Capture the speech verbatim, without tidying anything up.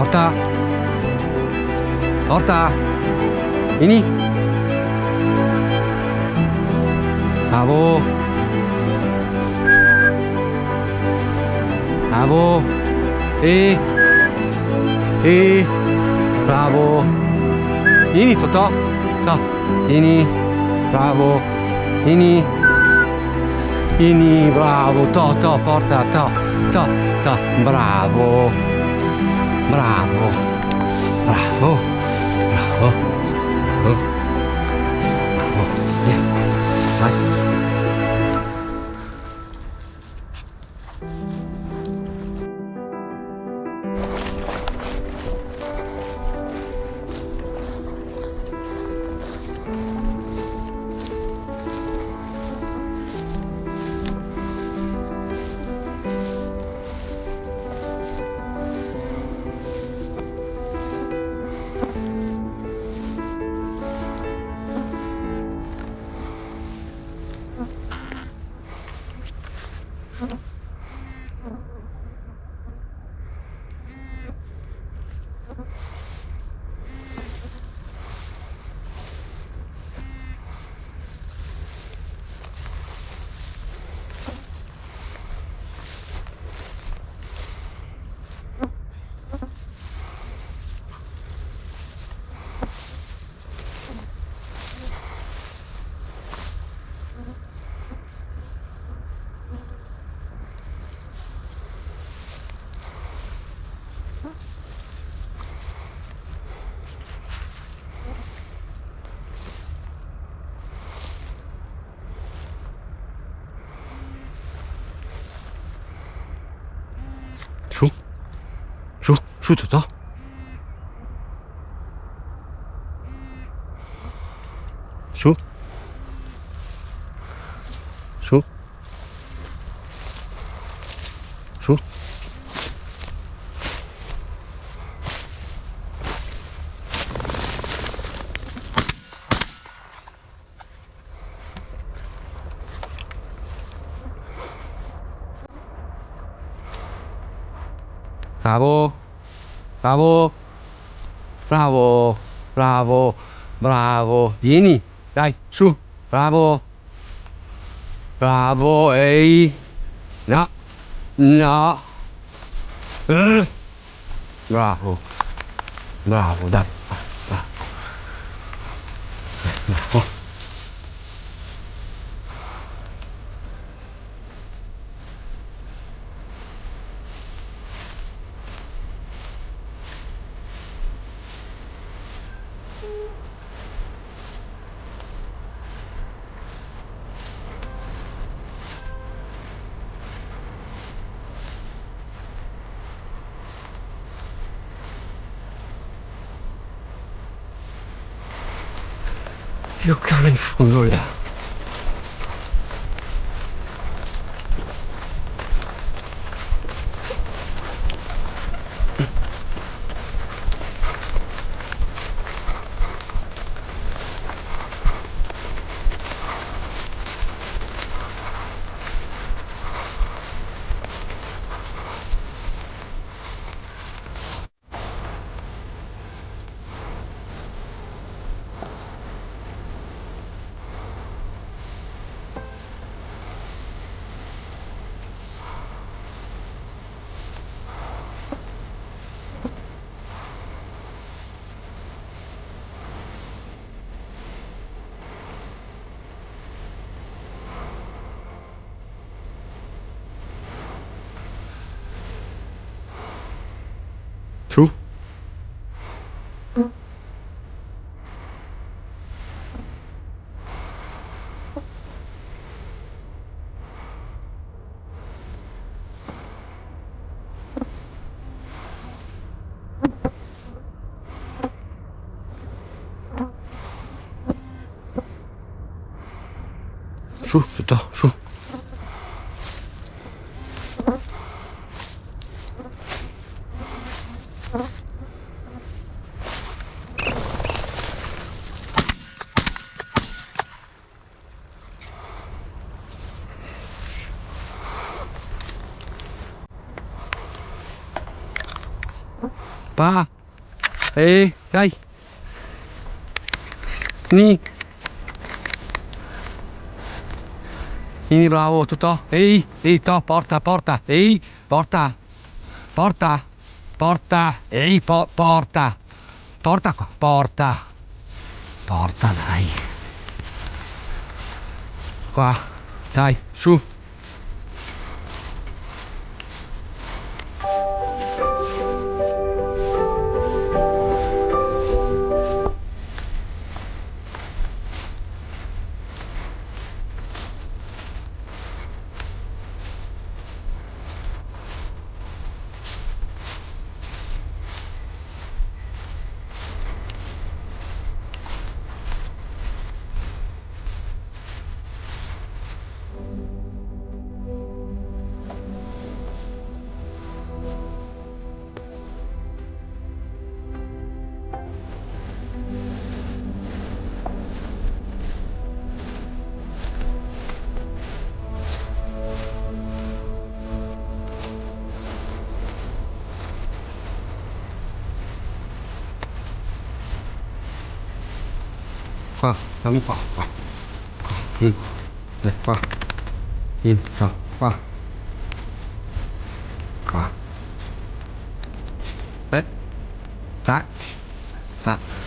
Porta. Porta. Vien. Bravo. Bravo. Eh. Eh. Bravo. Vien, Totò. Ciao. Vien. Bravo. Vien. Vien, bravo. To, to, porta, to, to, to. Bravo. Bravo. Bravo. Bravo. Bravo. Bravo. Via. Vai. Su. Su, su, Totò. Su. Su. Su. Bravo. Bravo. Bravo. Bravo. Bravo. Vien. Dai, su. Bravo. Bravo, ehi. No. No. Eh. Bravo. Bravo, dai. Bravo. Bravo. Dio, che in fondo là. Su. Su, Totò, su. Pa. Eh, dai. Ni. Ni, bravo, tuto. Ehi, ehi, to, porta, porta. Ehi, porta. Porta. Porta. Ehi, po-, porta. Porta qua, porta. Porta, dai. Qua, dai, su. Qua, dammi qua, qua. Qua. Mm. Eh, qua. Mm, qua, qua. Qua. Eh. Qua. Qua.